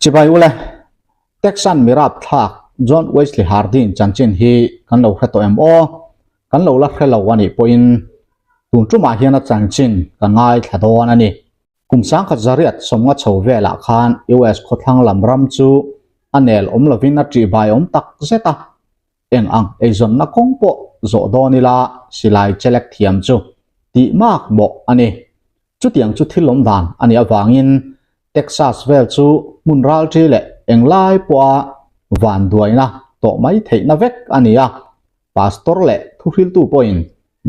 Chibai ule, Texan mi rapthlak John Wesley Hardin chanchin hi kan lo hre tawh em aw? Kan lo la hre lo a nih pawhin tun tumah hian a chanchin ka ngaithla dawn a ni. Kum sangkhat zariat sawmnga chho velah khan US khawthlang lam ram chu a nel awm lovin a ṭihbai awm tak zet a, Eng ang eizawnna kawng pawh zawh dawn ila silai chelek thiam chu tih mak mawh a ni. Chutiang chu thil awm dan a nih avangin Texas vel chu hmun ralṭi leh englai pawha vanduaina tawh mai theihna vek a ni a. Pastor leh thuhriltu pawhin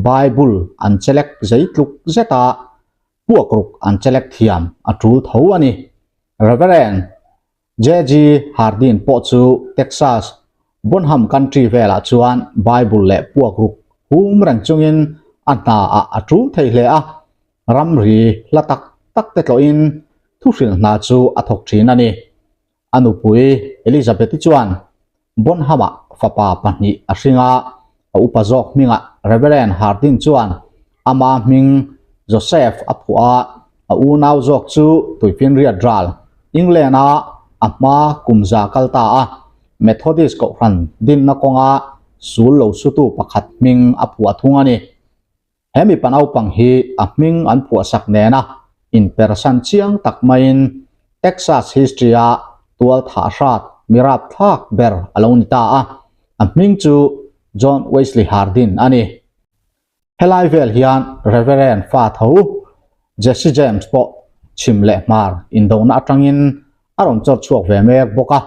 Bible an chelek zei tluk zet a, puakruk an chelek thiam a ṭul tho a ni. Reverend. JG Hardin pawh chu Texas, Bonham Country velah chuan Bible leh puakruk hum reng chungin a hna ah a tul thei hle a, ramri hla tak tak te tlawhin thuhrilh hna chu a thawk thin a ni. A nupui Elizabeth-i chuan Bonham-ah fapa pahnih a hring a, a upa zawk hmingah Reverend Hardin chuan ama hming Joseph a phuah a, a unau zawk chu Tuifinriat ral, England-a a hma kum za kal ta a, Methodist kohhran dinna kawnga sul lo sutu pakhat hming a phuah thung a ni. He mipa naupang hi a hming an phuahsak nena inpersan chiang tak maiin Texas history-a tual thah hrat mi rapthlak ber a lo ni ta a, a hming chu John Wesley Hardin a ni. Helai vel hian Reverend fa tho Jesse James pawh chhim leh hmar indona atangin a rawn chawr chhuak ve mek bawk a,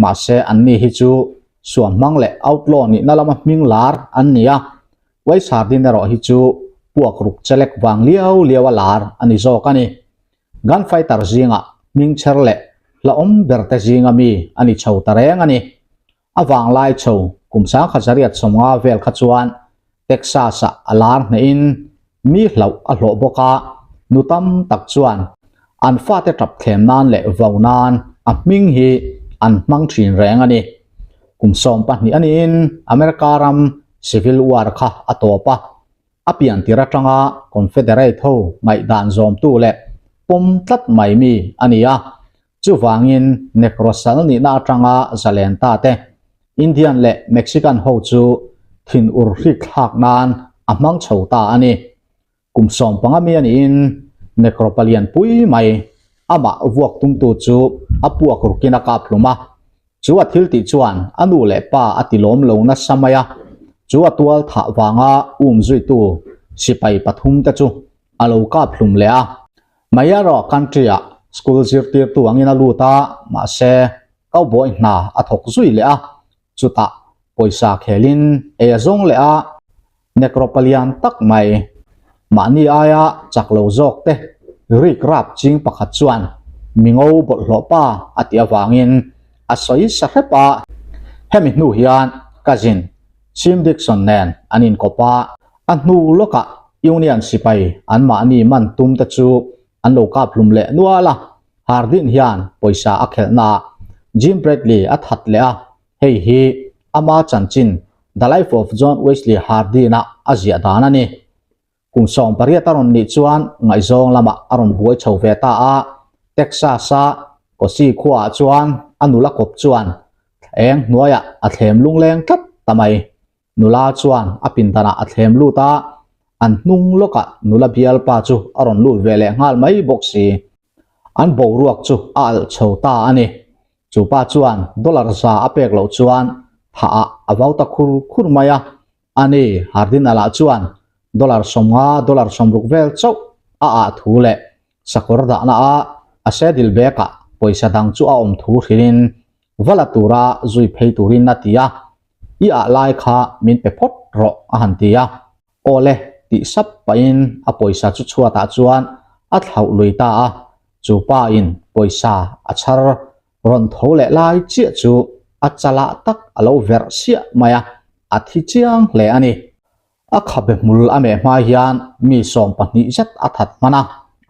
mahse anni hi chu suamhmang leh outlaw nihna lama hming lar an ni a, Uai sardine erawh hi chu puak ruk chelek vang liau liau a lar a ni zawk a ni. Gunfighter zingah hmingchher leh hlauhawm ber te zinga mi a ni chho ta reng a ni. A vanglai chho kum sangkhat zariat sawmnga vel kha chuan Texas-ah a lar hnehin mi hlauh a hlawh bawk a, nu tam tak chuan an fate tap thlem nan leh vau nan a hming hi an hmang thin reng a ni. Kum 12 a niin America ram Civil War kha a tawp a, a pian tir atanga Confederate ho ngaihdan zawmtu leh pawm tlat mai mi a ni a, chuvangin Negro sal nihna atanga zalen ta te Indian leh Mexican ho chu thinur hrik thlak nan a hmang chho ta a ni. Kum 15 mi a niin Negro palian pui mai amah vuak tumtu chu a puak rukin a kap hlum a, Chu a thil tih chuan a nu leh pa a ti lawm lo nasa mai a, chu a tual thah vanga um zuitu sipai pathum te chu a lo kap hlum leh a. Mayaro country ah school zirtirtu angin a lut a, mahse cowboy hna a thawk zui leh a, chutah pawisa khelin ei a zawng leh a. Necropalian tak mai, mahni aia chak lo zawk te rik rap ching pakhat chuan mingo bawlhhlawh pa a tih avangin a sawi sa hrep a. Hemi hnu hian cousin Jim Dixon nen an inkawp a, a hnu lawkah Union sipai anmahni man tum te chu an lo kap hlum leh nual a, Hardin hian pawisa a khelhnaah Jim Bradley a that leh a, Hei hi ama chanchin The Life of John Wesley Hardin-a a ziah dan a ni. Kum 18 a rawn nih chuan ngaihzawng lamah a rawn buai chho ve ta a, Texas-a Kosi khuaah chuan a nula kawp chuan eng hnuaiah a thlem lungleng tlat ta mai. Nula chuan a pindanah a thlem lut a, an hnung lawkah nula bialpa chu a rawn lut ve leh nghal mai bawk si. An boruak chu a alh chho ta a ni. Chu pa chuan dollar za a pek loh chuan thah ah a vau ta khur khur mai a, ani Hardin-a lah chuan dollar 50 dollar 60 vel chauh a ah thu leh sakawr dahna a a saddle bag ah pawisa dang chu a awm thu hrilhin va la tura zui phei turin a ti a, I ah lai kha min pe phawt rawh a han ti a. Awle tih sap pahin a pawisa chu chhuatah chuan a thlauh lui ta a, chu pa in pawisa a chhar rawn tho leh lai chiah chu a chalah tak a lo verh siah mai a, a thi chiang hle a ni. A khabe hmul a meh hma hian mi 12 zet a that hman a,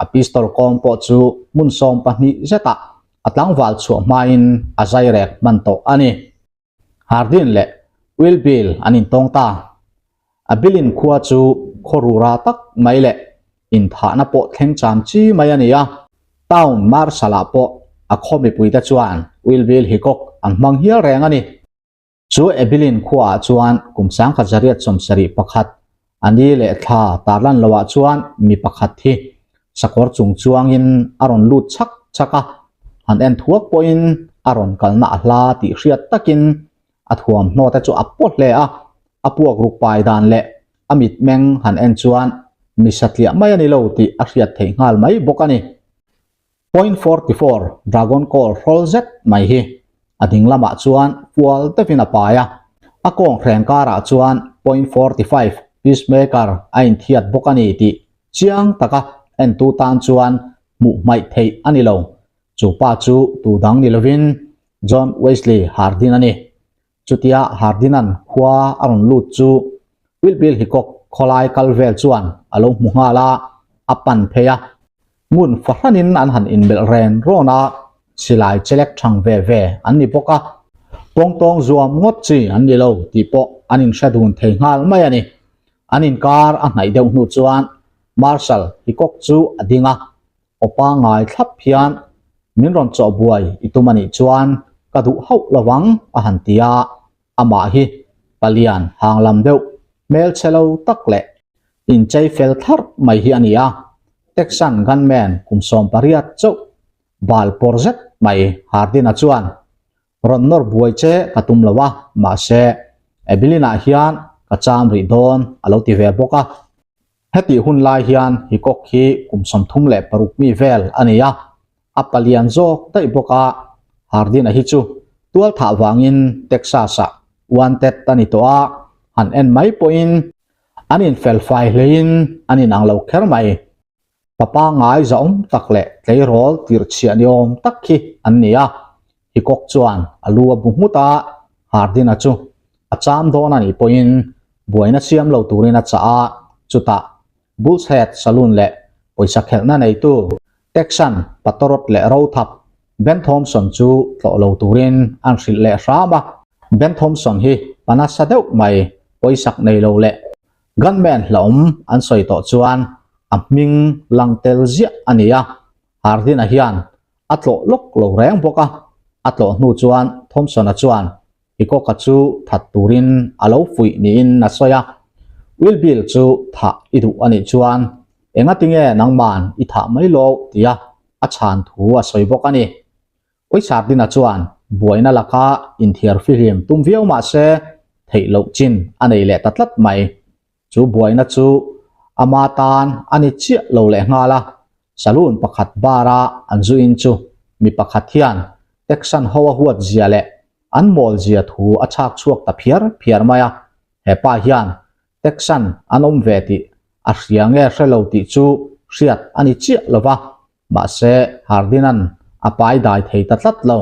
a pistol kawng pawh chu hmun 12 zetah a tlangval chhuah hmain a zai rek hman tawh a ni. Hardin leh Will Bill an intawng ta. A Billin khua chu khaw rura tak mai leh inthahna pawh thleng cham chi mai a ni a, town marshal-ah pawh A khaw mipuite chuan Wild Bill Hickok an hmang hial reng a ni. Chu Abilene khuaah chuan kum 1971 a ni leh thla tarlan loah chuan mi pakhat hi sakawr chung chuangin a rawn lut chhak chhak a, han en thuak pawhin a rawn kalna a hla tih hriat takin a thuamhnaw te chu a paw hle a, a puak ruk pai dan leh a mitmeng han en chuan mi satliah mai a ni lo tih a hriat theih nghal mai bawk a ni. Point 44 Dragon Call hrawl zet mai hi a ding lamah chuan fual deuhin a pai a, a kawng hreng karah chuan Point 45 Peacemaker a inthiat bawk a ni tih chiang taka entu tan chuan hmuh hmaih theih a ni lo. Chu pa chu tu dang ni lovin John Wesley Hardin a ni. Chutia Hardin-a'n khua a rawn lut chu Wild Bill Hickok khawlai kal vel chuan a lo hmu nghal a, a pan phei a. Ngun fahranin an han inmelh ren rawn a, silai chelek thang ve ve an ni bawk a. Pawngtawng zuam ngawt chi an ni lo tih pawh an inhre dun thei nghal mai a ni. An inkar a hnaih deuh hnu chuan Marshal Hickok chu a ding a, Aw pangngai thlap hian min rawn chawh buai i tum a nih chuan ka duh hauh lo vang a han ti a, amah hi palian hang lam deuh hmelchhe lo tak leh inchei fel tharh mai hi a ni a, Texan gunman kum 18 chauh bal pawr zet mai Hardin-a chuan rawn nawr buai che ka tum lo a, mahse Abilene-ah hian ka cham rih dawn a lo ti ve bawk a. Hetih hun lai hian Hickok hi kum 36 mi vel a ni a, a palian zawk daih bawk a, Hardin-a hi chu tual thah vangin Texas-ah wanted a ni tawh a, han en mai pawhin an infel fai hleiin an inang lo kher mai. Papa ngai zahawm tak leh tleirawl tirhchhiah ni awm tak hi an ni a, Hickok chuan a lu a bu nghut a, Hardin-a chu a cham dawn a nih pawhin buaina siam lo turin a chah a, chutah Bull's Head Saloon leh pawisa khelhna neitu Texan Patorot leh Rothap Ben Thompson chu tlawh lo turin an hrilh leh hram a. Ben Thompson hi pa nasa deuh mai pawisak nei lo leh gunman hlauhawm an sawi tawh chuan a hming lang tel ziah a ni a, Hardin-a hian a tlawh lawk lo reng bawk a, a tlawh hnu chuan Thompson-a chuan Hickok-a chu that turin a lo fuih niin a sawi a, Wild Bill chu thah i duh a nih chuan engatinge nangman i thah mai lo tia a chhan thu a sawi bawk a ni. Uisardina chuan buaina laka inthiar fihlim tum viau mah se theih loh chin a nei leh ta tlat mai. Chu buaina chu ama tan a ni chiah lo leh nghal a, saloon pakhat bar-a an zu in chu mi pakhat hian Texan ho a huat zia leh an mawl zia thu a chhak chhuak ta phiar phiar mai a, he pa hian Texan an awm ve tih a hria nge hre lo tih chu hriat a ni chiah lo va, mahse Hardin-a'n a pai dai thei ta tlat lo.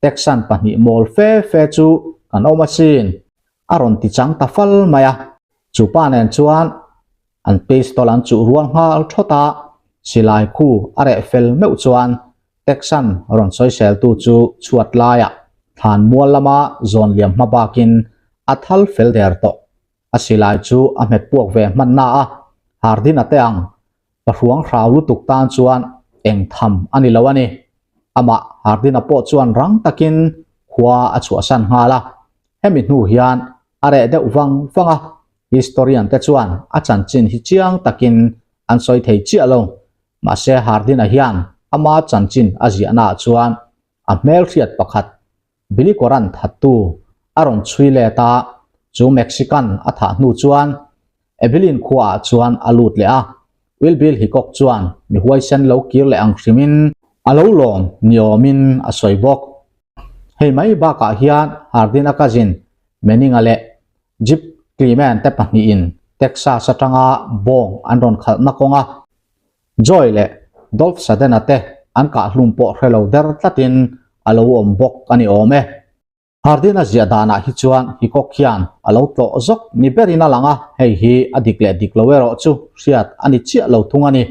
Texan pahnih mawl fe fe chu kan awm asin. A rawn ti chang ta fal mai a. Chu pa nen chuan an pistol an chuh rual nghal thawt a, silai khu a reh fel meuh chuan Texan rawn sawiseltu chu chhuat laiah thlan mual lama zawn liam hma bakin a thal fel der tawh. A silai chu a hmet puak ve hman na a, Hardin a te ang Pahruang hrau lutuk tan chuan eng tham a ni lo a ni. Amah Hardin-a pawh chuan rang takin khua a chhuahsan nghal a. Hemi hnu hian a reh deuh vang vang a, historian te chuan a chanchin hi chiang takin an sawi thei chiah lo. Mahse Hardin-a hian ama chanchin a ziahnaah chuan a hmelhriat pakhat Billy Koran thattu a rawn chhui let a, chu Mexican a thah hnu chuan Abilene khuaah chuan a lut leh a, Wild Bill Hickok chuan mi huaisen lo kir leh ang hrimin a lo lawm ni awmin a sawi bawk. Hei mai bakah hian Hardin-a cousin Manning-a leh Jip Clement te pahnihin Texas atanga bawng an rawn khalhna kawnga Joy leh Dolph Sudden-a te an kah hlum pawh hre lo der tlatin a lo awm bawk a ni awm e. Hardin-a ziah danah hi chuan Hickok hian a lo tlawh zawk ni berin a lang a, hei hi a dik leh dik lo erawh chu hriat a ni chiah lo thung a ni.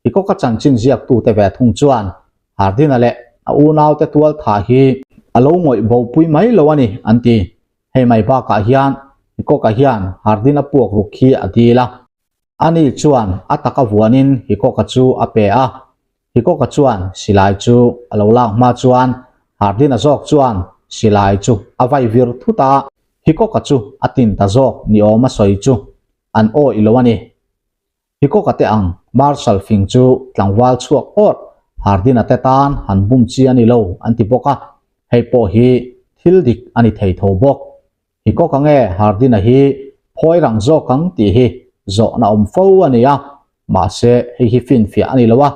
Hickok-a chanchin ziaktute ve thung chuan Hardin-a leh a unaute tual thah hi a lo ngawih bopui mai lo a ni an ti. Hei mai bakah hian Hickok-a hian Hardin-a puak ruk hi a dil a. Ani chuan a taka vuanin Hickok-a chu a pe a. Hickok-a chuan silai chu a lo lak hma chuan Hardin-a zawk chuan silai chu a vai vir thut a, Hickok-a chu a tin ta zawk ni awm a sawi chu an awih lo a ni. Hickok-a te ang Marshal fing chu tlangval chhuak awrh Hardin-a te tan han bum chi a ni lo an ti bawk a, hei pawh hi thil dik a ni thei tho bawk. Hickok-a nge Hardin-a hi phawi rang zawk ang tih hi zawhna awm fo a ni a, mahse hei hi finfiah a ni lo a,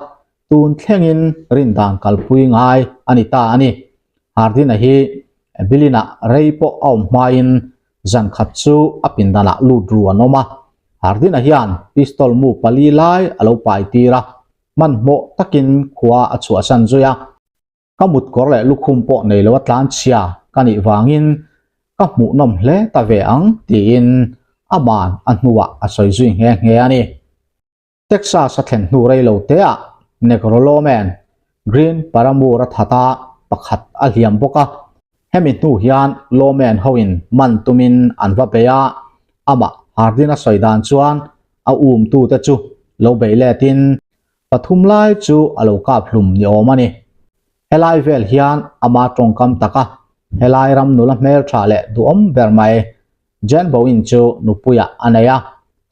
tun thlengin rindan kalpui ngai a ni ta a ni. Hardin-a hi Bilin-ah rei pawh a awm hmain zan khat chu a pindanah lut ru an awm a, Hardin-a hian pistol mu pali lai a lo pai tir a, hmanhmawh takin khua a chhuahsan zui a. Ka mutkawr leh lukhum pawh nei lo a tlanchhia ka nih vangin ka hmuhnawm hle ta ve ang tiin aman a hnuah a sawi zui nghe nghe a ni. Texas a thlen hnu rei lo teah Negro Lawman Green Paramore a that a, pakhat a hliam bawk a. Hemi hnu hian Lawman hoin man tumin an va bei a, amah Hardin a sawi dan chuan a umtute chu lo bei letin Pathum lai chu a lo kap hlum ni awm a ni. Helai vel hian ama tawngkam taka helai ram nula hmeltha leh duhawm ber mai Jane Bowen chu nupuiah a nei a,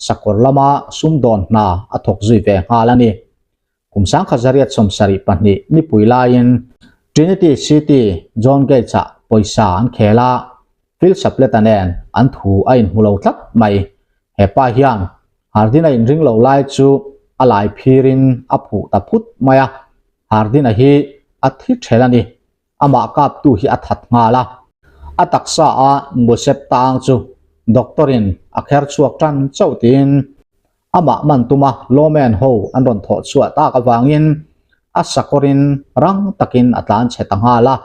sakawr lama sumdawn hna a thawk zui ve nghal a ni. Kum 1972 nipui laiin Trinity City John Gates-ah pawisa an khel a, Phil Sapleta nen an thu a inhmu lo tlat mai. He pa hian Hardin-a inring lo lai chu a lai phirin a phuh ta phut mai a, Hardin-a hi a thi ṭhel a ni. Amah kaptu hi a that nghal a. A taksa a Ngusep tang chu doctor-in a kher chhuak ṭan chauh tiin amah man tuma lawmen ho an rawn thawh chhuah tak avangin a sakawrin rang takin a tlan chhe ta nghal a,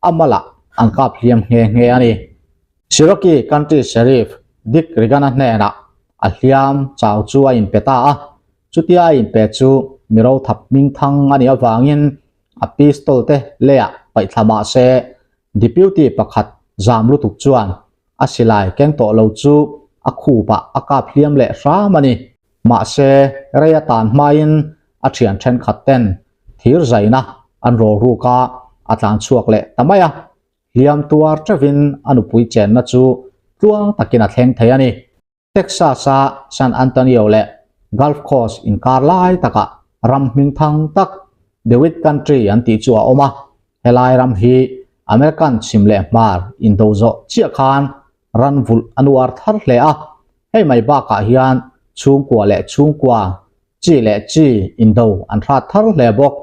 a malah an kap hliam nghe nghe a ni. Cherokee Country Sheriff Dick Reagan-a hnenah a hliam chau chu a inpe ta a, chutia a inpe chu mi rothap hmingthang a nih avangin a pistol te leiah paihthla mah se Deputy pakhat zam lutuk chuan a silai keng tawh lo chu a khupah a kap hliam leh hram a ni. Mahse, rei a tan hmain a thian thenkhat ten thir zaina an rawl ruk a, a tlan chhuak leh ta mai a. Hliam tuar teuhin a nupui chenna chu tluang takin a thleng thei a ni. Texas-a San Antonio leh Gulf Coast inkar lai takah ram hmingthang tak DeWitt Country an tih chu a awm a, helai ram hi American chhim leh hmar indo zawh chiah khan ran vulh a nuar thar hle a, hei mai bakah hian chhungkua leh chhungkua, chi leh chi indo an hrat thar hle bawk.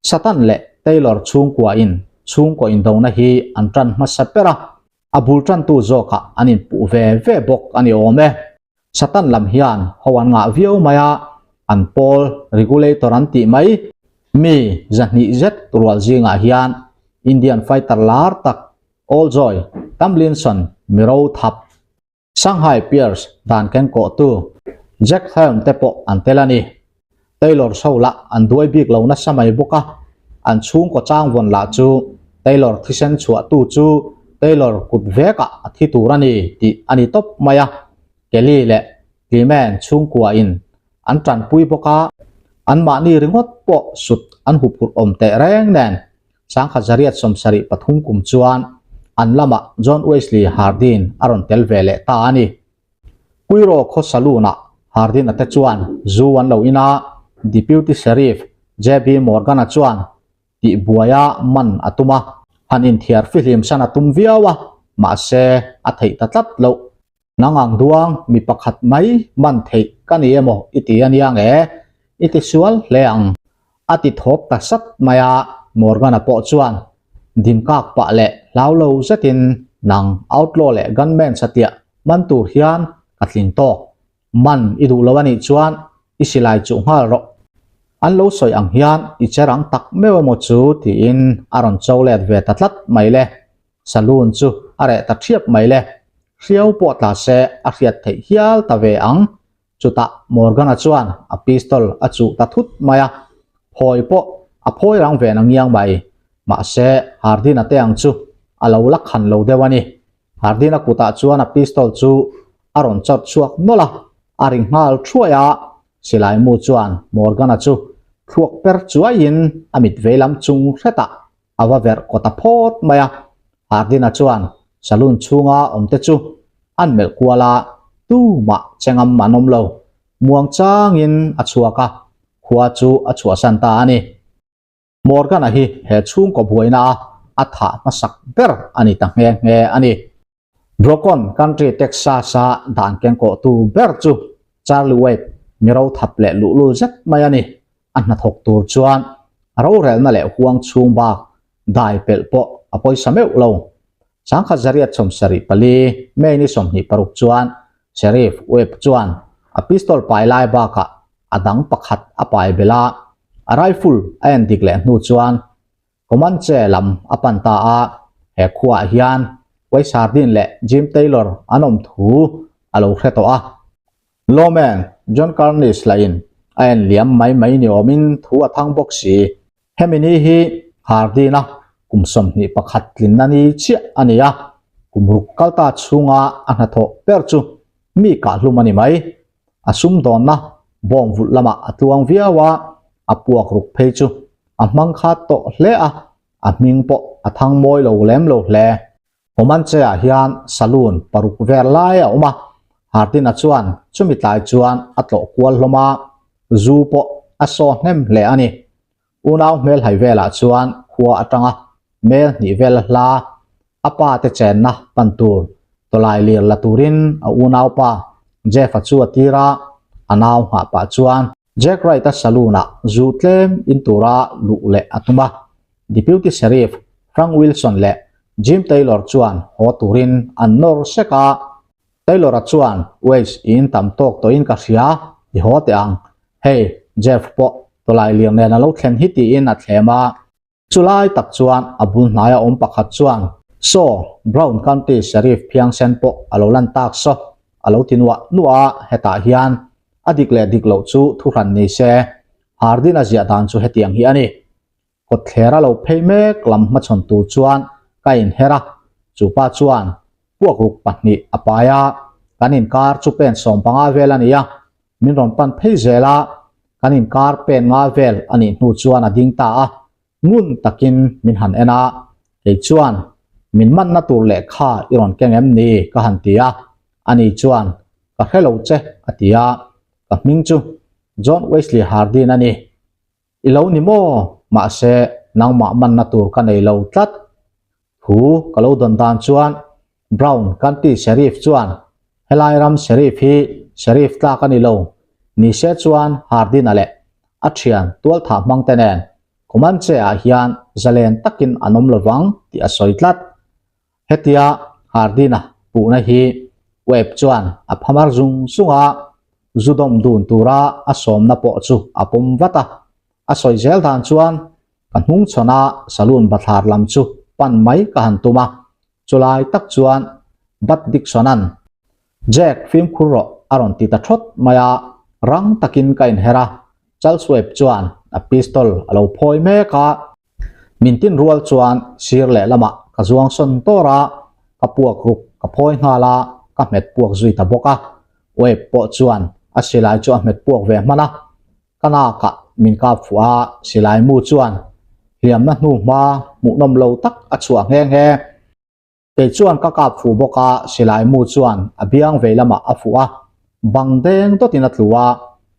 Satan leh Taylor chhungkua in chhungkaw indona hi an tan hmasa ber a, a bul tantu zawkah an inpuh ve ve bawk a ni awm e. Satan lam hian ho an ngah viau mai a, an pawl regulator an tih mai mi zahnih zet rual zingah hian Indian fighter lar tak Oldjoy Tomlinson miro thap Shanghai Pierce dan keng kawhtu Jack Helm te pawh an tel a ni. Taylor show lah an duai bik lo nasa mai bawk a, an chhungkaw changvawn lah chu Taylor thisen chhuahtu chu Taylor kut vekah a thi tur a ni tih a ni tawp mai a, Kelly leh Clement chhungkua in an tanpui bawk a, anmahni ringawt pawh sut an huphurh awm teh reng nen 1973 kum chuan an lamah John Wesley Hardin a rawn tel ve leh ta a ni. Cuiro khaw saloon-ah Hardin-a te chuan zu an lo in a, Deputy Sheriff JB Morgan-a chuan tihbuaia man a tum a, han inthiar fihlim san a tum viau a, mahse a theih ta tlat loh. Nang ang duang mi pakhat mai man theih ka ni emaw i ti a nia nge? I ti sual hle ang. A ti thawp ta sat mai a, Morgan-a pawh chuan din kak pah leh hlau lo zetin nang outlaw leh gunman satiah man tur hian ka tling tawk. Man i duh lo a nih chuan i silai chuh nghal rawh. An lo sawi ang hian i che rang tak meuh emaw chu tiin a rawn cho let ve ta tlat mai le. Saloon chu a reh ta ṭhiap mai le. Hriau pawh tla se a hriat theih hial ta ve ang. Chutah Morgan-a chuan a pistol a chuh ta thut mai a, phawi pawh a phawi rang ve na ngiang mai. Mahse, Hardin-a te ang chu a lo la khan lo deuh a ni. Hardin-a kutah chuan a pistol chu a rawn chawt chhuak nawlh a, a ri nghal thuai a. Silai mu chuan Morgan-a chu Thluak per chuaiin a mit veilam chung hretah a va verh kaw ta phawt mai a. Hardin-a chuan saloon chhunga awmte chu an melh kual a, tumah che ngam an awm lo. Muang changin a chhuak a, khua chu a chhuahsan ta a ni. Morgan-a hi he chhungkaw buaina a a thah hmasak ber a ni ta nghe nghe a ni. Brocon Country Texas-a dan kengkawhtu ber chu Charlie Webb mi ro thap leh luhlul zet mai a ni. A hnathawk tur chuan a rorelna leh huang chhung bak dai pelh pawh a pawisa meuh lo. 1974 May ni 26 chuan Sheriff Webb chuan a pistol pai lai bakah a dang pakhat a pai belh a, a rifle a en dik leh hnu chuan Comanche lam a pan ta a, he khuaah hian Wei Sardin leh Jim Taylor an awm thu a lo hre tawh a. Lawman John Karnis lahin a en liam mai mai ni awmin thu a thang bawk si. Hemi ni hi Hardin-a kum 21 tlinna ni chiah a ni a, kum ruk kalta chhunga a hnathawh ber chu mi kahhlum a ni mai. A sumdawnna bawng vulh lamah a tluang viau a, a puak ruk phei chu a hmang khat tawh hle a, a hming pawh a thang mawi lo lem lo hle. Comanche-ah hian saloon paruk vel lai a awm a, Hardin-a chuan chumi tlai chuan a tlawh kual hlawm a, zu pawh a saw hnem hle a ni. Unau hmelhai velah chuan khua atanga mel hnih vel a hla, a pa te chenna pan tur tawlai lir la turin a unaupa Jeff-a chu a tir a, a nau nghah pah chuan Jack Wright-a saloon-ah zu tlem in tura luh leh a tum a. Deputy Sheriff Frank Wilson leh Jim Taylor chuan haw turin an nawr sek a. Taylor-a chuan, Wage i in tam tawk tawhin ka hria, i haw teh ang. Hei, Jeff pawh tawlai lir nen a lo thlen hi tiin a thlem a. Chulai tak chuan a bul hnaia awm pakhat chuan, Saw, Brown County Sheriff phiangsen pawh a lo lan tak saw, a lo ti nuah nuah a, hetah hian a dik leh dik loh chu thuhran ni se, Hardin-a ziah dan chu hetiang hi a ni. Kawtthler a lo phei mek lam hmachhawn tur chuan ka inher a, chupa chuan puakruk pahnih a pai a, kan inkar chu pen 15 vel a ni a, min rawn pan phei zel a, kan inkar pen nga vel a nih hnu chuan a ding ta a, ngun takin min han en a, kei chuan min manna tur lehkha i rawn keng em ni ka han ti a, ani chuan ka hre lo che a ti a, ka hming chu John Wesley Hardin a ni. I lo ni maw? Mahse, nangmah manna tur ka nei lo tlat. Thu ka lo dawn dan chuan Brown County Sheriff chuan helai ram Sheriff hi Sheriff tlak a ni lo. Nise chuan Hardin-a leh a thian tualthah hmangte nen Comanche-ah hian zalen takin an awm lovang tih a sawi tlat. Hetia Hardin-a puhna hi Webb chuan a phamar zung zung a, zu dawm dun tura a sawmna pawh chu a pawm vat a. A sawi zel dan chuan ka hnungchhawn a saloon bathlar lam chu pan mai ka han tum a, chulai tak chuan Bud Dixon-a'n, Jack, fimkhur rawh a rawn ti ta thawt mai a, rang takin ka inher a, Charles Webb chuan a pistol a lo phawi mek a. Min tin rual chuan sir lehlamah ka zuang sawn tawr a, ka puak ruk ka phawi nghal a, ka hmet puak zui ta bawk a. Webb pawh chuan a silai chu a hmet puak ve hman a, ka nakah min kap fuh a, silai mu chuan hliamna hnu hma hmuhnawm lo tak a chhuah nghe nghe. Kei chuan ka kap fuh bawk a, silai mu chuan a biang vei lamah a fuh a, bang deng dawtin a tlu a,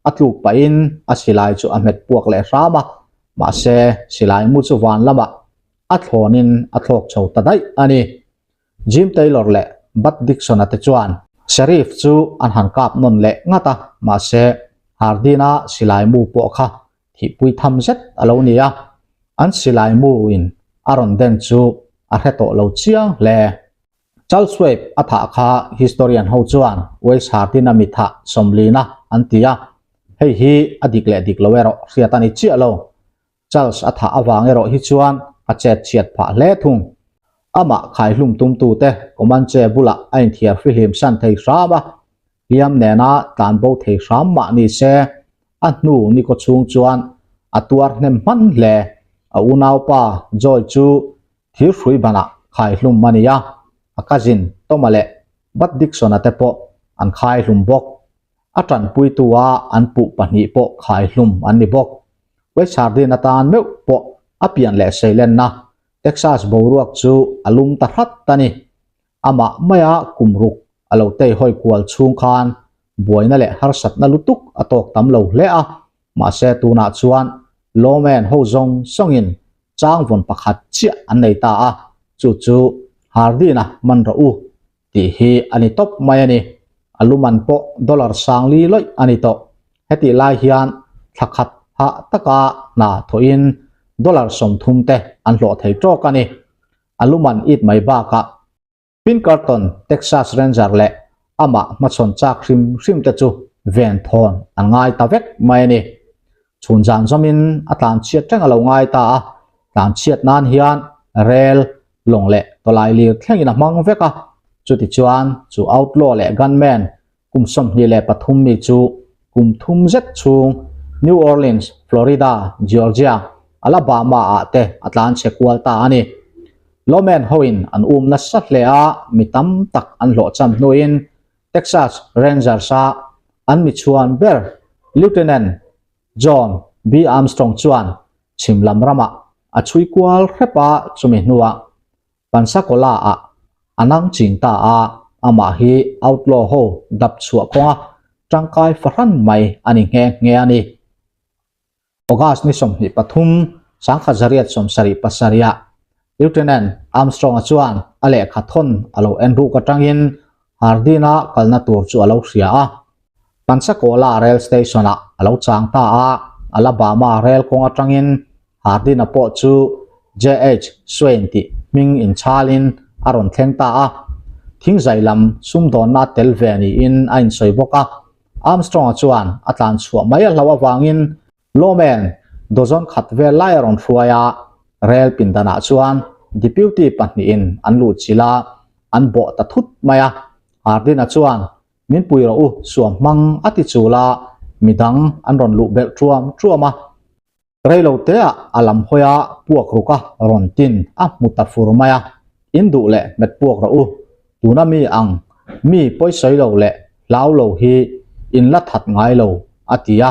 a tluk pahin a silai chu a hmet puak leh hram a, mahse silai mu chu van lamah a thlawnin a thlawk chho ta daih a ni. Jim Taylor leh Bud Dixon-a te chuan Sheriff chu an han kap nawn leh ngat a, mahse Hardin-a silai mu pawh kha thihpui tham zet a lo ni a, an silai mu in a rawn den chu a hre tawh lo chiang hle. Charles Webb a thah kha historian ho chuan West Hardin-a mi thah sawmlina an ti a, hei hi a dik leh dik lo erawh hriat a ni chiah lo. Charles a thah avang erawh hi chuan a chet chhiat phah hle thung. Amah khaihlum tumtute Comanche bulah a inthiar fihlim san thei hram a, hliam nena tlanbo thei hram mah ni se, a hnu ni kaw chhung chuan a tuar hnem hman hle. A unaupa Joy chu thirhrui banah khaihlum a ni a, a cousin Toma leh Bud Dixon-a te pawh an khaihlum bawk. A tanpuitu a an puh pahnih pawh khaihlum an ni bawk. West Hardin atan meuh pawh a pian leh seilenna Texas boruak chu a lum ta hrat a ni. Amah maia kum ruk a lo tei hawi kual chhung khan buaina leh harsatna lutuk a tawk tam lo hle a, mahse tunah chuan lawmen ho zawng zawngin changvawn pakhat chiah an nei ta a, chu chu Hardin-a man rawh u tih hi a ni tawp mai a ni. A luman pawh dollar sangli lawih a ni tawh. Hetih lai hian thla khat hah taka hna thawhin dollar 30 te an hlawh thei tawk a ni. A luman it mai bakah Pinkerton, Texas Ranger leh amah hmachhawn chak hrim hrim te chu ven thawn an ngai ta vek mai a ni. Chhun zan zawmin a tlanchhiat reng a lo ngai ta a, tlanchhiat nan hian rel, lawng leh tawlai lir thlengin a hmang vek a, chutichuan chu outlaw leh gunman kum 23 mi chu kum thum zet chhung New Orleans, Florida, Georgia, Alabama ah te a tlanchhe kual ta a ni. Lawmen hoin an um nasa hle a, mi tam tak an hlawhcham hnuin Texas Rangers-a an mi chhuan ber Lieutenant John B. Armstrong chuan chhim lam ramah a chhui kual hrep a, chumi hnuah Pensacola-ah a nang ching ta a, amah hi outlaw ho dap chhuah kawnga tangkai fahran mai a ni nghe nghe a ni. August ni 23, 1877-ah Lieutenant Armstrong-a chuan a lehkha thawn a lo en ruk atangin Hardin-a kalna tur chu a lo hria a. Pensacola Rail Station-ah a lo chang ta a, Alabama rel kawng atangin Hardin-a pawh chu JH Swain tih hming inchhalin a rawn thleng ta a. Thingzai lam sumdawnna tel ve niin a insawi bawk a. Armstrong-a chuan a tlan chhuah mai a hlauh avangin Lawmen dozen khat vel lai a rawn hruai a, rel pindanah chuan deputy pahnihin an luh chilh a, an bawh ta thut mai a. Hardin-a chuan, Min pui rawh u, suam hmang a ti chul a, midang an rawn luh belh ṭuam ṭuam a. Rei lo teah a lam hawi a puak ruk a rawn tin a hmu ta fur mai a, In duh leh hmet puak rawh u, tuna mi ang mi pawisawi lo leh hlau lo hi in la that ngai lo, a ti a.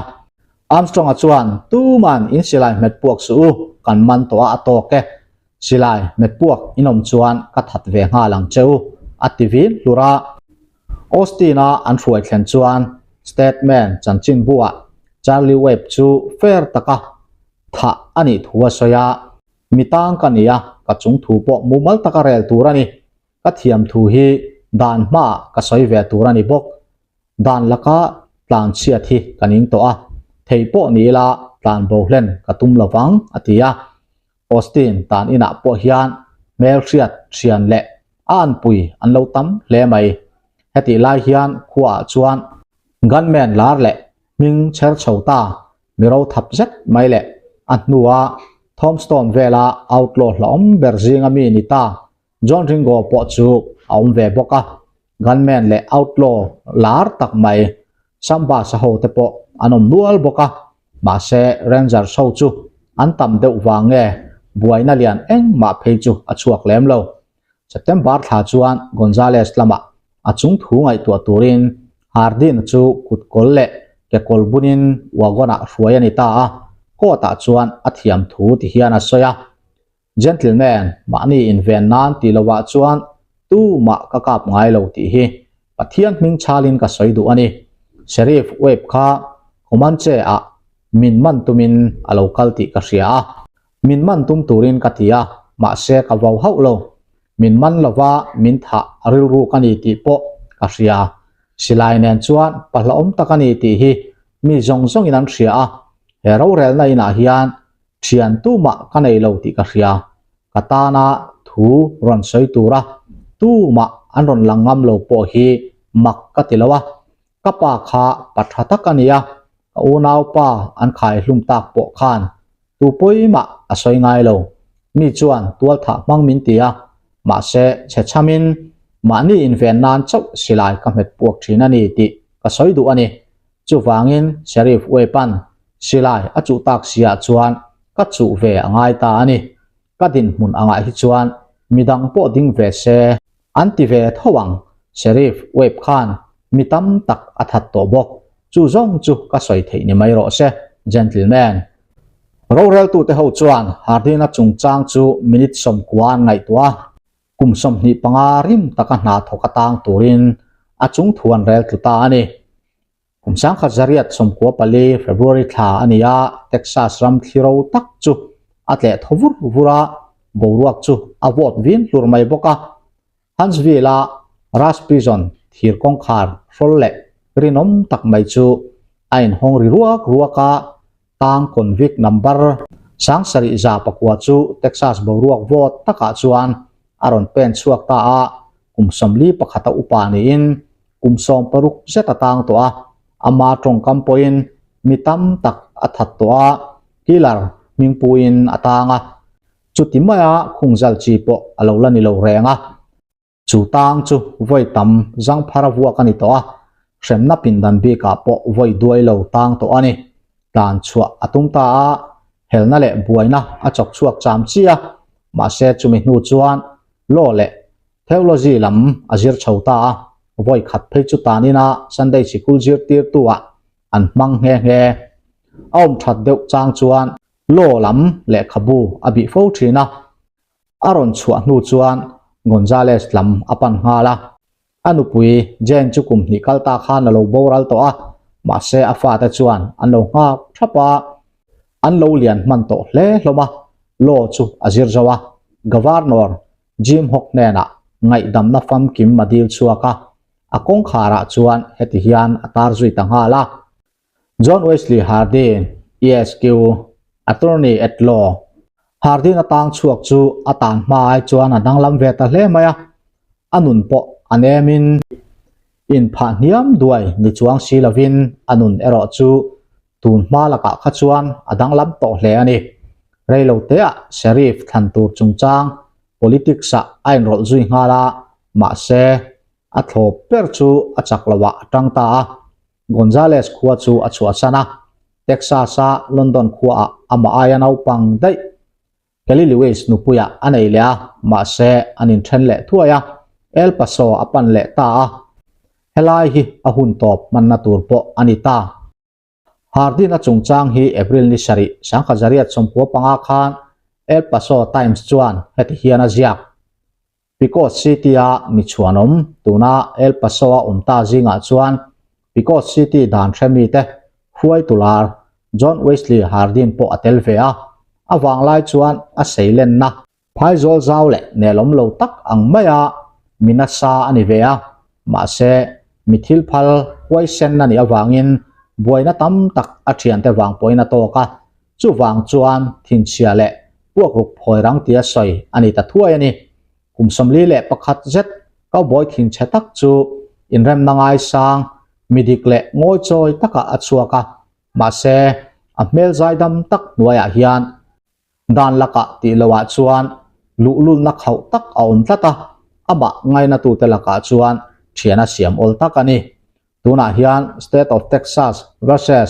Armstrong-a chuan, Tuman in silai hmet puak suh u, kan man tawh a a tawk e. Silai hmet puak in awm chuan ka that ve nghal ang che u, a ti vin hlur a. Austin-a an hruai thlen chuan Statman chanchinbuah Charlie Webb chu fair taka thah a nih thu a sawi a, Mi tang ka ni a, ka chung thu pawh mumal taka rel tur a ni. Ka thiam thu hi dan hmaah ka sawi ve tur a ni bawk. Dan laka tlan chhiat hi ka ning tawh a, thei pawh ni ila tlan bo hlen ka tum lo vang, a ti a. Austin tan inah pawh hian hmelhriat thian leh a anpui an lo tam hle mai. Hetih lai hian khuaah chuan gunman lar leh hming chher chho ta mi ro thap zet mai leh a hnua Tombstone vela outlaw hlauhawm ber zinga mi ni ta John Ringo pawh chu a awm ve bawk a. Gunman leh outlaw lar tak mai Sam Bass-a ho te pawh an awm nual bawk a, mahse Rangers ho chu an tam deuh vang nge buaina lian engmah phei chu a chhuak lem lo. September thla chuan Gonzales lamah a chung thu ngaihtuah turin Hardin-a chu kut kawl leh ke kawl bunin wagon-ah hruai a ni ta a, court-ah chuan a thiam thu ti hian a sawi a. Gentleman, mahni inven nan tih lovah chuan tumah ka kap ngai lo tih hi Pathian hming chhalin ka sawi duh a ni. Sheriff Webb kha Comanche-ah min man tumin a lo kal tih ka hria a. Min man tum turin ka ti a, mahse ka vau hauh lo. Min man lova min thah a rilru ka ni tih pawh ka hria. Silai nen chuan pa hlauhawm tak a ni tih hi mi zawng zawngin an hria a. He rorelna inah hian Thian tumah ka nei lo tih ka hria. Ka tana thu rawn sawi tura tumah an rawn lang ngam lo pawh hi mak ka ti lo a. Ka pa kha pa tha tak a nia, ka unaupa an khai hlum tak pawh khan tu pawimah a sawi ngai lo. Mi chuan tualthah hmang min ti a, mahse chhe chhamin mahni inven nan chauh silai ka hmet puak thin a ni tih ka sawi duh a ni. Chuvangin Sheriff Webb-a'n silai a chuh tak siah chuan ka chuh ve a ngai ta a ni. Ka dinhmun angah hi chuan midang pawh ding ve se an ti ve tho ang, Sheriff Webb khan mi tam tak a that tawh bawk. Chu zawng chu ka sawi theih ni mai rawh se, gentleman. Roreltute ho chuan Hardin-a chungchang chu minute 90 an ngaihtuah a, kum 25 rim taka hna thawk atang turin a chung thu an rel tlu ta a ni. Kum 1994 February thla a ni a, Texas ram thli ro tak chu a tleh thaw vur vur a, boruak chu a vawt vin hlur mai bawk a. Huntsville-a Rush Prison thir kawngkhar hrawl leh rinawm tak mai chu a inhawng ri ruak ruak a, tang convict number 7100 chu Texas boruak vawt takah chuan a rawn pen chhuak ta a, kum 41 a upa niin kum 16 zet a tang tawh a, ama tawngkam pawhin mi tam tak a that tawh a, killer hmingpuiin a tang a. Chuti maia khungzal chi pawh a lo la ni lo reng a, chu tang chu vawi tam zangphar a vuak a ni tawh a, hremna pindan bikah pawh vawi duai lo tang tawh a ni. Tlan chhuah a tum ta a, helna leh buaina a chawk chhuak cham chi a, mahse chumi hnu chuan law leh theology lam a zir chho ta a, vawi khat phei chu tanina Sunday sikul zirtirtu-ah an hmang nghe nghe. A awm that deuh chang chuan Law lam lehkhabu a bih fo thin a, a rawn chhuah hnu chuan Gonzales lam a pan nghal a. A nupui Jane chu kum hnih kal ta khan a lo boral tawh a, mahse a fate chuan an lo nghak thap a, an lo lian hman tawh hle hlawm a, Law chu a zir zo a, Governor Jim Hawk hnenah ngaihdamna famkim a dil chhuak a, a kawngkharah chuan heti hian a tar zui ta nghal a. John Wesley Hardin, ESQ, Attorney at Law, Hardin a tang chhuak chu a tan hma ai chuan a danglam ve ta hle mai a, a nun pawh a nemin inphah hniam duai ni chuang si lovin a nun erawh chu tun hma lakah kha chuan a danglam tawh hle a ni. Reiloteah Sheriff thlan tur chungchang politics-ah a inrawlh zui nghal a, mahse a thlawp ber chu a chak loah a tang ta a. Gonzales khua chu a chhuahsan a, Texas-a London khuaah amah aia naupang daih Kelly Lewis nupuiah a nei leh a, mahse an inthen leh thuai a, El Paso a pan leh ta a, helai hi a hun tawp hmanna tur pawh a ni ta. Hardin-a chungchang hi April ni sarih 1995 khan El Paso Times chuan heti hian a ziak. Picos City-a mi chhuanawm, tuna El Paso-a awm ta zingah chuan Picos City dan hre mite hruaitu lar John Wesley Hardin pawh a tel ve a, a vanglai chuan a seilenna phaizawl zau leh nelawm lo tak ang maia mi nasa a ni ve a, mahse mi thil phal huaisen a nih avangin buaina tam tak a thiante vang pawhin a tawk a, Chuvang chuan thinchhia leh puakruk phawi rang tia sawi a ni ta thuai a ni. Kum 41 zet cowboy thinchhe tak chu inremna ngaisang, mi dik leh ngawichawi takah a chhuak a, mahse a hmel zaidam tak hnuaiah hian dan lakah tih loah chuan luhlulna khauh tak a awm tlat a, amah ngainatute lakah chuan thian a siam awl tak a ni. Tunah hian State of Texas versus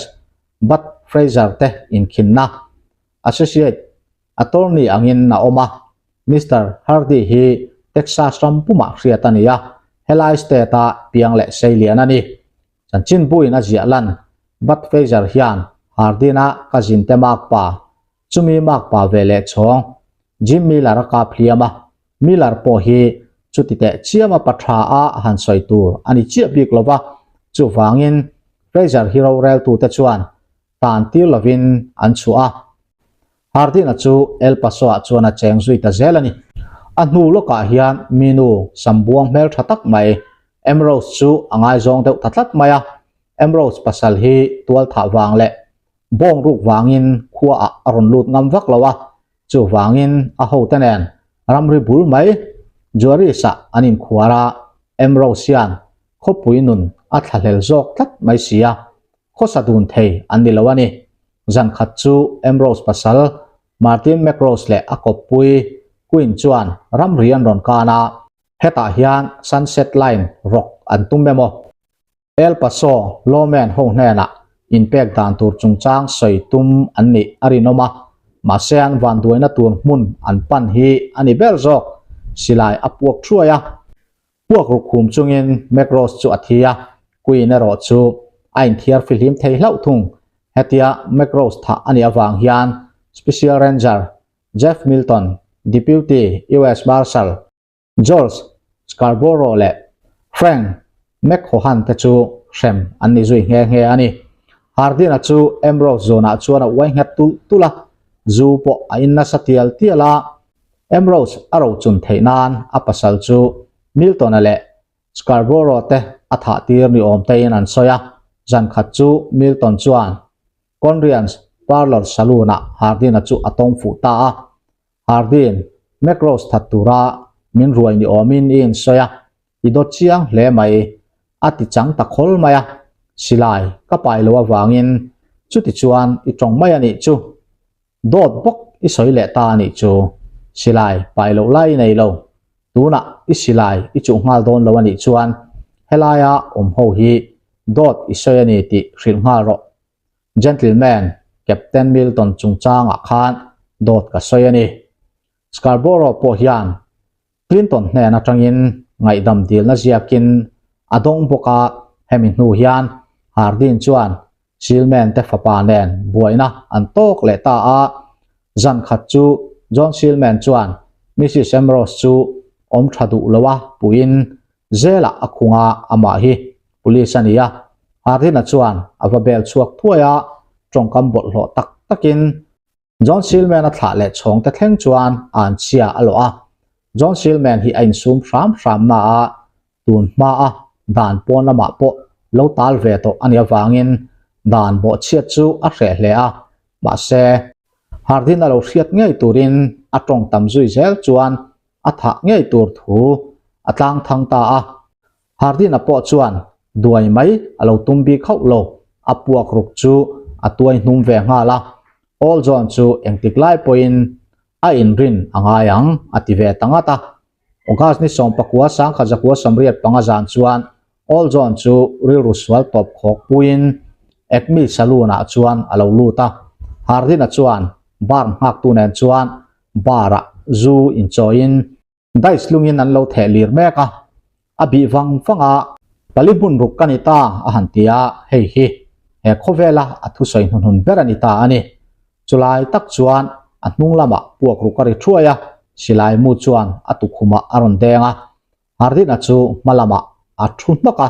Bud Fraser te inkhinna Associate Attorney angin a awm a, Mister Hardy hi Texas ram pumah hriat a ni a, helai state-a piang leh seilian a ni. Chanchinbuin a ziah lan Bud Fraser hian Hardin-a cousin te makpa, chumi makpa ve leh chhawng Jim Miller a kap hliam a, Miller pawh hi chuti teh chiama pa tha a han sawi tur a ni chiah bik lo va, chuvangin Fraser hi roreltute chuan tan tir lovin an chhuah a. Hardin-a chu El Paso-ah chuan a cheng zui ta zel a ni. A hnu lawkah hian minu sambuang hmeltha tak mai Ambrose chu a ngaizawng deuh ta tlat mai a. Ambrose pasal hi tualthah vang leh bawng ruk vangin khuaah a rawn lut ngam vak lo a, Chuvangin a hote nen ramri bul mai Juarez-ah an inkhuar a, Ambrose hian khawpui nun a thlahlel zawk tlat mai si a, khawsa dun thei an ni lo a ni. Zan khat chu Ambrose pasal Martin McRose leh a kawppui Quinn chuan ramri an rawn kan a, hetah hian Sunset Line rawk an tum emaw? El Paso lawmen ho hnenah inpek dan tur chungchang sawi tum an nih a rinawm a, mahse an vanduaina tur hmun an pan hi a ni ber zawk, silai a puak thuai a. Puak ruk hum chungin McRose chu a thi a, Quinn erawh chu a inthiar fihlim thei hlauh thung. Hetia McRose thah a nih avang hian. Special Ranger Jeff Milton, Deputy US Marshal George Scarborough leh Frank McHohan te chu hrem an ni zui nghe nghe a ni. Hardin-a chu Ambrose zawnah chuan a uai nghet tulh tulh a, zu pawh a in nasa tial tial a. Ambrose a rochun theih nan a pasal chu Milton-a leh Scarborough te a thah tir ni awm tein an sawi a, zan khat chu Milton chuan Conrian's Parlour Saloon-ah Hardin-a chu a tawng fuh ta a. Hardin, McRose that tura min ruai ni awmin i insawi a, i dawt chiang hle mai, a ti chang ta khawl mai a. Silai ka pai lo avangin chuti chuan i tawng mai a nih chu. Dawt bawk i sawi leh ta a nih chu. Silai pai loh lai i nei lo. Tunah i silai i chuh nghal dawn lo a nih chuan helaia awm ho hi dawt i sawi a ni tih hrilh nghal rawh. Gentleman, Captain Milton chungchangah khan dawt ka sawi a ni. Scarborough pawh hian Clinton hnen atangin ngaihdam dilna ziakin a dawng bawk a, hemi hnu hian Hardin chuan Shillman te fapa nen buaina an tawk leh ta a. Zan khat chu John Shillman chuan Mrs Ambrose chu awm tha duh lo a puiin zelah a khung a, amah hi police a ni a. Hardin-a chuan a va bel chhuak thuai a, tawngkam bawlhhlawh tak takin John Shillman a thlah leh chhawng te thleng chuan an chhia a lawh a. John Shillman hi a insum hram hram na a, tun hma a dan pawn lamah pawh lo tal ve tawh a nih avangin dan bawhchhiat chu a hreh hle a, mahse, Hardin a lo hriat ngei turin a tawng tam zui zel chuan a thah ngei tur thu a tlang thang ta a. Hardin-a pawh chuan duai mai a lo tum bik hauh lo, a puak ruk chu a tuai hnum ve nghal a, Old John chu engtik lai pawhin a inrin a ngai ang a ti ve ta ngat a. August ni 19 1985 zan chuan Old John chu rilru sual tawp khawk puiin Acme Saloon-ah chuan a lo lut a, Hardin-a chuan bar nghaktu nen chuan bar-ah zu inchawiin, Dice lungin an lo theh lir mek a, a bih vang vang a, Pali hmun ruk ka ni ta a han ti a, hei hi he khawvela a thusawi hnuhnun ber a ni ta a ni. Chulai tak chuan a hnung lamah puak ruk a ri thuai a, silai mu chuan a tukhumah a rawn deng a, Hardin-a chu hma lamah a thu hnawk a.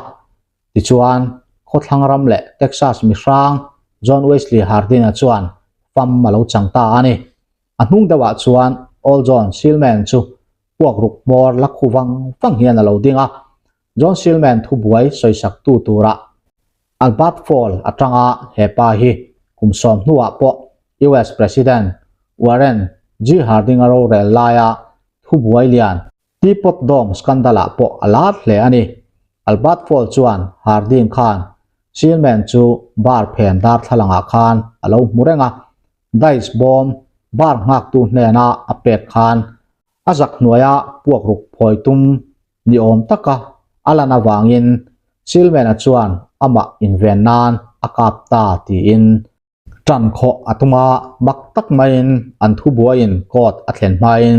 Tichuan, khawthlang ram leh Texas mihrang John Wesley Hardin-a chuan fam a lo chang ta a ni. A hnung deuhah chuan Old John Shillman chu puak ruk hmawr la khu vang vang hian a lo ding a. John Shillman thubuai sawisaktu turah Albert Fall atanga he pa hi kum sawm hnuah pawh US President Warren G. Harding-a rorel laia thubuai lian Teapot Dome scandal-ah pawh a lar hle a ni. Albert Fall chuan Harding khan Shillman chu bar phen darthlalangah khan a lo hmu reng a. Dice bawm bar nghaktu hnena a pek khan a zak hnuaia puak ruk phawi tum ni awm taka a lan avangin Shillman-a chuan amah inven nan a kap ta tiin ṭan khawh a tum a, mak tak maiin an thubuaiin court a thlen hmain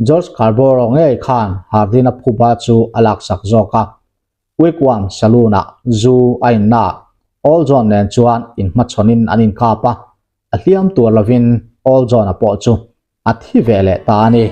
George Scarborough ngei khan Hardin-a phuba chu a laksak zawk a. Wigwam Saloon-ah zu a inna ah Old John nen chuan inhmachhawnin an inkap a, a hliam tur lovin Old John-a pawh chu a thi ve leh ta a ni.